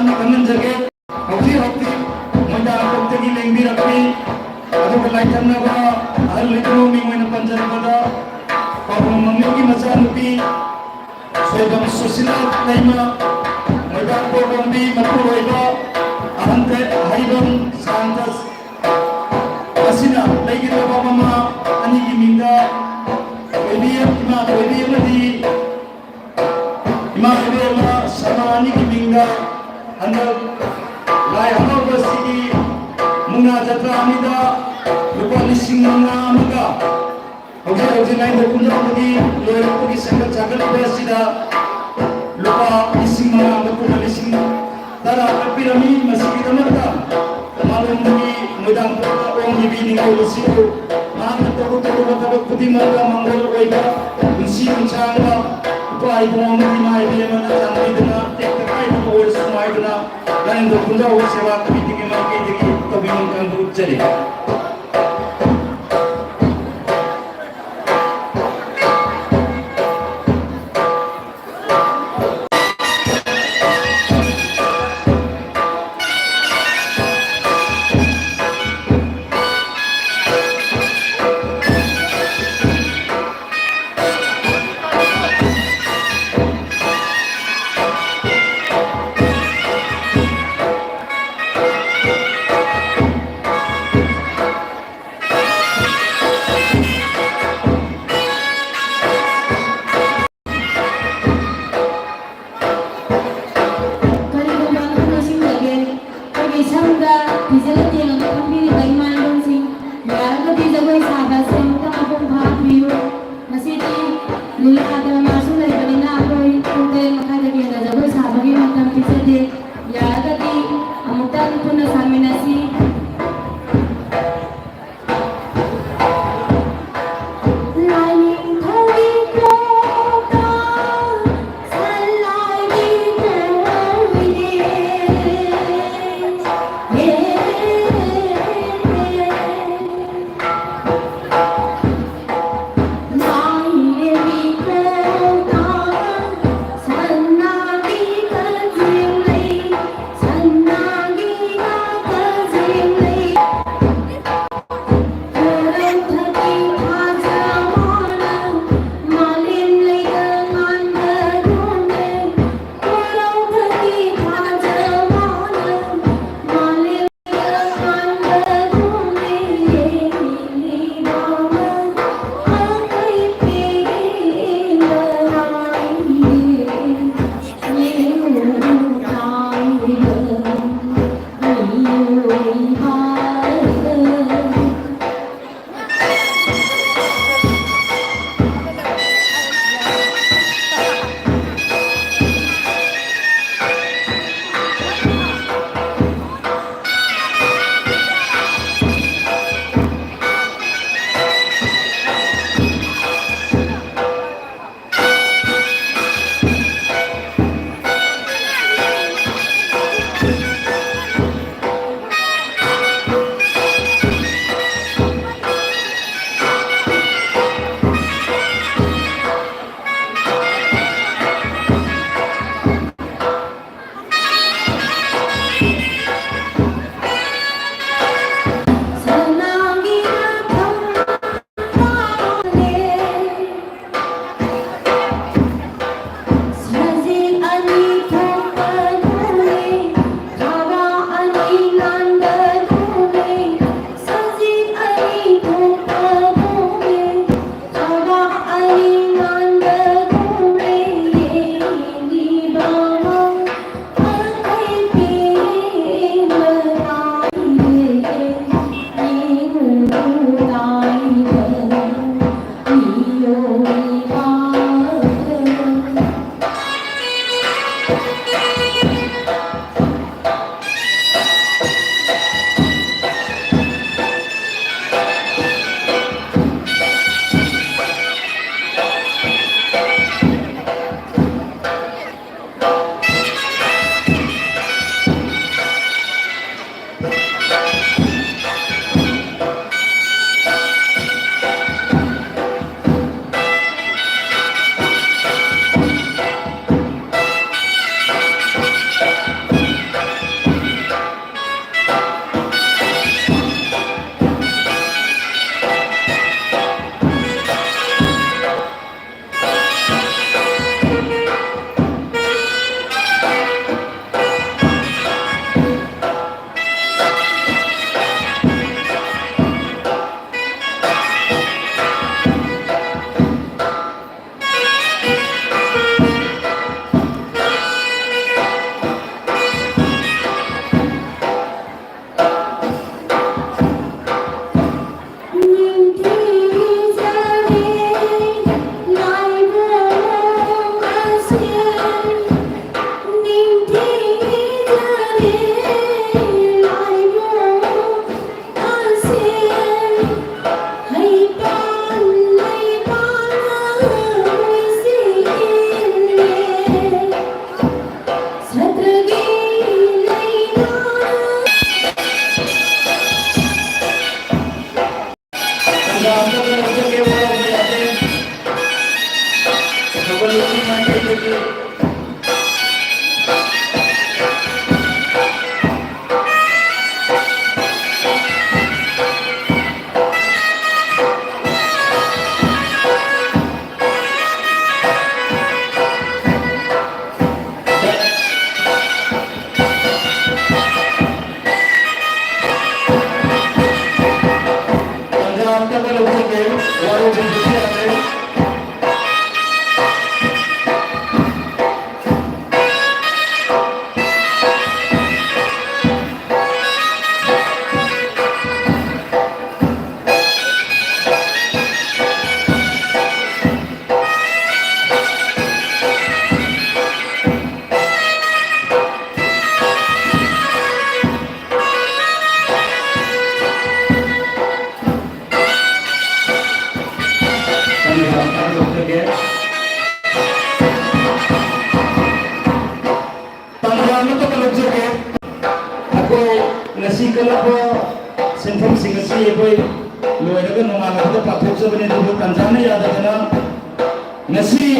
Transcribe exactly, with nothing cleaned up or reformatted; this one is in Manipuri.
ꯈꯪꯍꯟꯖꯒꯦ꯫ ꯍꯧꯖꯤꯛ ꯍꯧꯖꯤꯛ ꯃꯣꯏꯗꯥꯡꯄꯣꯛꯇꯒꯤ ꯂꯦꯡꯕꯤꯔꯛꯄꯤ, ꯑꯗꯨꯒ ꯂꯥꯏꯊꯪꯅꯕ ꯑꯍꯜ ꯂꯩꯇ꯭ꯔꯣ ꯃꯤꯡ ꯑꯣꯏꯅ ꯄꯟꯖꯔꯕꯗ ꯄꯥꯕꯨꯡ ꯃꯃꯤꯠꯀꯤ ꯃꯆꯥꯅꯨꯄꯤ ꯁꯣꯏꯕꯝ ꯁꯨꯁꯤꯂꯥ ꯂꯩꯃ, ꯃꯣꯏꯗꯥꯡꯄꯣꯛ ꯂꯣꯝꯕꯤ ꯃꯄꯨꯔꯣꯏꯕ ꯑꯍꯟꯊꯦ ꯍꯩꯕꯝ ꯁꯥꯟꯇ ꯑꯁꯤꯅ ꯂꯩꯒꯗꯕ ꯃꯃꯥ ꯑꯅꯤꯒꯤ ꯃꯤꯡꯗ ꯊꯣꯏꯕꯤ, ꯏꯃꯥ ꯊꯣꯏꯕꯤ ꯑꯃꯗꯤ ꯏꯃꯥ ꯏꯕꯦꯝꯃ ꯁꯅꯥ ꯑꯅꯤꯒꯤ ꯃꯤꯡꯗ ꯍꯟꯗꯛ ꯂꯥꯏ ꯍꯔꯥꯎꯕꯁꯤꯒꯤ ꯃꯨꯛꯅꯥ ꯖꯇ꯭ꯔꯥ ꯑꯅꯤꯗ ꯂꯨꯄꯥ ꯂꯤꯁꯤꯡ ꯃꯉꯥ ꯑꯃꯒ ꯍꯧꯖꯤꯛ ꯍꯧꯖꯤꯛ ꯂꯥꯏꯅꯤꯡꯊꯧ ꯈꯨꯟꯖꯥꯎꯗꯒꯤ ꯂꯣꯏꯔꯛꯄꯒꯤ ꯁꯦꯝꯒꯠ ꯁꯥꯒꯠꯂꯤꯕ ꯑꯁꯤꯗ ꯂꯨꯄꯥ ꯂꯤꯁꯤꯡ ꯃꯉꯥ ꯑꯃ ꯄꯨꯟꯅ ꯂꯤꯁꯤꯡ ꯇꯔꯥ ꯀꯠꯄꯤꯔꯝꯃꯤ꯫ ꯃꯁꯤꯒꯤꯗꯃꯛꯇ ꯃꯥꯂꯣꯝꯗꯒꯤ ꯃꯣꯏꯗꯥꯡꯄꯣꯛꯇ ꯑꯣꯡꯂꯤꯕꯤ ꯅꯤꯡꯊꯧ ꯑꯁꯤꯕꯨ ꯃꯍꯥꯛꯅ ꯇꯧꯔꯨ ꯇꯧꯔꯨꯕ ꯊꯕꯛ ꯈꯨꯗꯤꯡꯃꯛꯇ ꯃꯪꯒꯣꯜ ꯑꯣꯏꯕ, ꯄꯨꯟꯁꯤ ꯅꯨꯡꯁꯥꯡꯕ, ꯏꯄꯥ ꯏꯕꯨꯡ ꯑꯃꯗꯤ ꯏꯃꯥ ꯏꯕꯦꯟ ꯑꯃꯅ ꯆꯥꯟꯕꯤꯗꯨꯅ ꯇꯦꯛꯇ ꯀꯥꯏꯗꯕ ꯑꯣꯏꯔꯁꯨ ꯍꯥꯏꯗꯨꯅ ꯂꯥꯏꯅꯤꯡꯊꯧ ꯈꯨꯟꯖꯥꯎ ꯁꯦꯕꯥ ꯀꯃꯤꯇꯤꯒꯤ ꯃꯥꯏꯀꯩꯗꯒꯤ ꯇꯧꯕꯤꯃꯜ ꯀꯥꯡꯕꯨ ꯎꯠꯆꯔꯤ꯫ ꯀꯔꯤꯒꯨꯝꯕ ꯑꯃꯈꯛ ꯅꯤꯡꯁꯤꯡꯖꯒꯦ꯫ ꯑꯩꯈꯣꯏꯒꯤ ꯁꯝꯗ ꯐꯤꯖꯦꯠ ꯂꯩꯇꯦꯡ ꯑꯃ ꯈꯟꯕꯤꯔꯤꯕ ꯏꯃꯥ ꯏꯕꯨꯡꯁꯤꯡ, ꯌꯥꯔꯒꯗꯤ ꯖꯒꯣꯏ ꯁꯥꯕ ꯑꯁꯤ ꯑꯃꯨꯛꯇꯪ ꯃꯄꯨꯡ ꯐꯥꯍꯟꯕꯤꯌꯨ꯫ ꯉꯁꯤꯗꯤ ꯂꯤꯂꯥ ꯗ꯭ꯔꯃꯥꯁꯨ ꯂꯩꯕꯅꯤꯅ ꯑꯩꯈꯣꯏ ꯄꯨꯡ ꯇꯔꯦꯠ ꯃꯈꯥꯏꯗꯒꯤ ꯍꯦꯟꯅ ꯖꯒꯣꯏ ꯁꯥꯕꯒꯤ ꯃꯇꯝ ꯄꯤꯖꯗꯦ꯫ ꯌꯥꯔꯒꯗꯤ ꯑꯃꯨꯛꯇꯪ ꯄꯨꯟꯅ ꯁꯥꯃꯤꯟꯅꯁꯤ꯫ ꯂꯥꯏꯅꯤꯡꯊꯧꯒꯤ ꯀꯣꯛꯇ ꯁꯂꯥꯏꯒꯤ ꯀꯣꯏꯅꯦ꯫ ꯂꯥꯏꯔꯦꯝꯕꯤ ꯀꯣꯛꯇ ꯁꯅꯥꯒꯤ ꯀꯖꯦꯡ ꯂꯩ꯫ ꯂꯥꯛꯄ ꯁꯤꯟꯐꯝꯁꯤꯡ ꯑꯁꯤ ꯑꯩꯈꯣꯏ ꯂꯣꯏꯔꯒ ꯅꯣꯡꯉꯥꯜꯂꯛꯄꯗ ꯄꯥꯡꯊꯣꯛꯆꯕꯅꯤ꯫ ꯑꯗꯨꯕꯨ ꯇꯥꯟꯖꯥꯅ ꯌꯥꯗꯗꯅ ꯉꯁꯤ